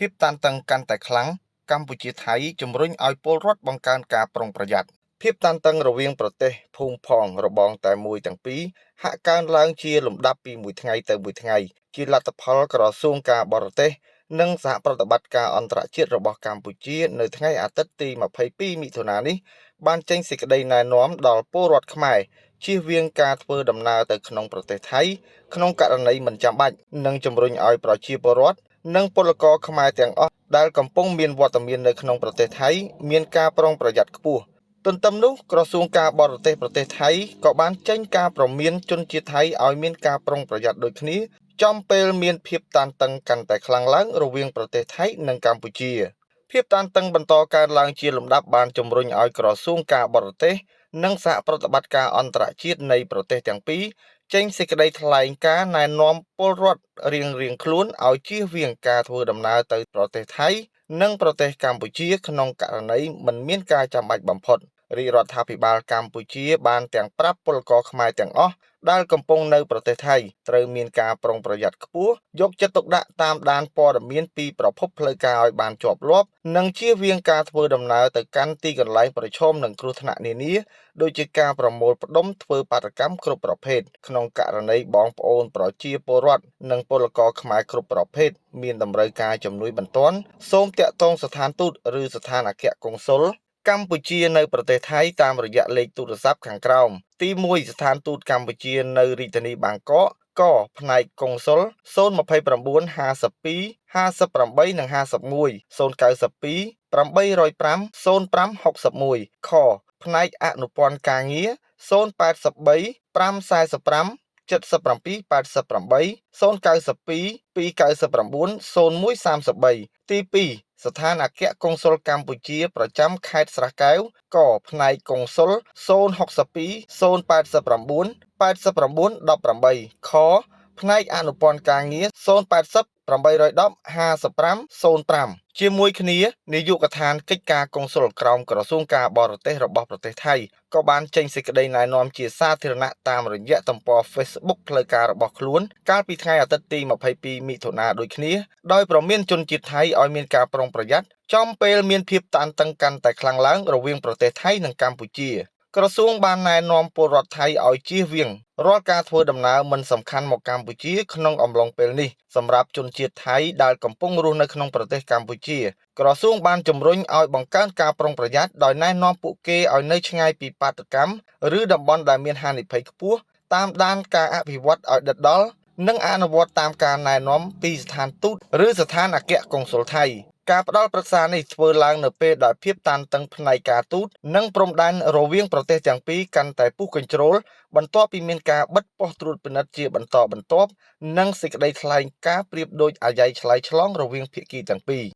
ភាពតានតឹងកាន់តែខ្លាំងកម្ពុជាថៃជំរុញឲ្យពលរដ្ឋបង្កើនការប្រុងប្រយ័ត្នភាពតានតឹងរវាងប្រទេសភូមិផងរបងតែមួយទាំងពីរហាក់កើនឡើងជាលំដាប់ពីមួយថ្ងៃទៅមួយថ្ងៃជាលទ្ធផលក្រសួងការបរទេសនិងសហប្រតិបត្តិការអន្តរជាតិរបស់កម្ពុជានៅថ្ងៃអាទិត្យទី22មិថុនានេះបានចេញសេចក្តីណែនាំដល់ពលរដ្ឋខ្មែរជៀសវាងការធ្វើដំណើរទៅក្នុងប្រទេសថៃក្នុងករណីមិនចាំបាច់និងជំរុញឲ្យប្រជាពលរដ្ឋនិងពលករខ្មែរទាំងអស់ដែលកំពុងមានវត្តមាននៅក្នុងប្រទេសថៃមានការប្រុងប្រយ័ត្នខ្ពស់ទន្ទឹមនោះក្រសួងការបរទេសប្រទេសថៃក៏បានចេញការប្រមានជនជាតិថៃឲ្យមានការប្រុងប្រយ័ត្នដូចគ្នាចំពេលមានភាពតានតឹងកាន់តែខ្លាំងឡើងរវាងប្រទេសថៃនិងកម្ពុជាភាពតានតឹងបន្តកើនឡើងជាលំដាប់បានជំរុញឲ្យក្រសួងការបរទេសនិងសហប្រតិបត្តិការអន្តរជាតិនៃប្រទេសទាំងពីរចេញសេចក្តីថ្លែងការណ៍ណែនាំពលរដ្ឋរៀងៗខ្លួនឲ្យជៀសវាងការធ្វើដំណើរទៅប្រទេសថៃនិងប្រទេសកម្ពុជាក្នុងករណីមិនមានការចាំបាច់បំផុតរាជរដ្ឋាភិបាលកម្ពុជាបានទាំងប្រាប់ពលករខ្មែរទាំងអស់ដែលកំពុងនៅប្រទេសថៃត្រូវមានការប្រុងប្រយ័ត្នខ្ពស់យកចិត្តទុកដាក់តាមដានព័ត៌មានពីប្រភពផ្លូវការឲ្យបានជាប់លាប់និងជៀសវាងការធ្វើដំណើរទៅកាន់ទីកន្លែងប្រឈមនឹងគ្រោះថ្នាក់នានាដូចជាការប្រមូលផ្ដុំធ្វើបាតុកម្មគ្រប់ប្រភេទក្នុងករណីបងប្អូនប្រជាពលរដ្ឋនិងពលករខ្មែរគ្រប់ប្រភេទមានតម្រូវការជំនួយបន្ទាន់សូមទាក់ទងស្ថានទូតឬស្ថានអគ្គកុងស៊ុលកម្ពុជានៅប្រទេសថៃតាមរយៈលេខទូរស័ព្ទខាងក្រោមទី1ស្ថានទូតកម្ពុជានៅរាជធានីបាងកកកផ្នែកកុងស៊ុល029 52 58និង51 092 805 0561ខផ្នែកអនុព័ន្ធការងារ083 545 77 88 092 299 0133ទី2ស្ថានអគ្គកុងស៊ុលកម្ពុជាប្រចាំខេត្តស្រះកែវកផ្នែកកុងស៊ុល062 089 89 18ខផ្នែកអនុព័ន្ធការងារ080 810 55 05ជាមួយគ្នានាយកដ្ឋានកិច្ចការកុងស៊ុលក្រោមក្រសួងការបរទេសរបស់ប្រទេសថៃក៏បានចេញសេចក្តីណែនាំជាសាធារណៈតាមរយៈទំព័រ Facebook ផ្លូវការរបស់ខ្លួនកាលពីថ្ងៃអាទិត្យទី22មិថុនាដូចគ្នាដោយប្រមានជនជាតិថៃឲ្យមានការប្រុងប្រយ័ត្នចំពេលមានភាពតានតឹងកាន់តែខ្លាំងឡើងរវាងប្រទេសថៃនិងកម្ពុជាក្រសួងបានណែនាំពលរដ្ឋថៃឲ្យជៀសវាងរាល់ការធ្វើដំណើរមិនសំខាន់មកកម្ពុជាក្នុងអំឡុងពេលនេះសម្រាប់ជនជាតិថៃដែលកំពុងរស់នៅក្នុងប្រទេសកម្ពុជាក្រសួងបានជំរុញឲ្យបង្កើនការប្រុងប្រយ័ត្នដោយណែនាំពួកគេឲ្យនៅឆ្ងាយពីបាតុកម្មឬតំបន់ដែលមានហានិភ័យខ្ពស់តាមដានការអភិវឌ្ឍឲ្យដិតដល់និងអនុវត្តតាមការណែនាំពីស្ថានទូតឬស្ថានអគ្គកុងស៊ុលថៃការផ្ដល់ប្រឹក្សានេះធ្វើឡើងនៅពេលដែលភាពតានតឹងផ្នែកការទូតនិងព្រំដែនរវាងប្រទេសទាំងពីរកាន់តែពុះកញ្ជ្រោលបន្ទាប់ពីមានការបិទប៉ុស្តិ៍ត្រួតពិនិត្យជាបន្តបន្ទាប់និងសេចក្តីថ្លែងការណ៍ប្រៀបដូចអាយ៉ៃឆ្លើយឆ្លងរវាងភាគីទាំងពីរ។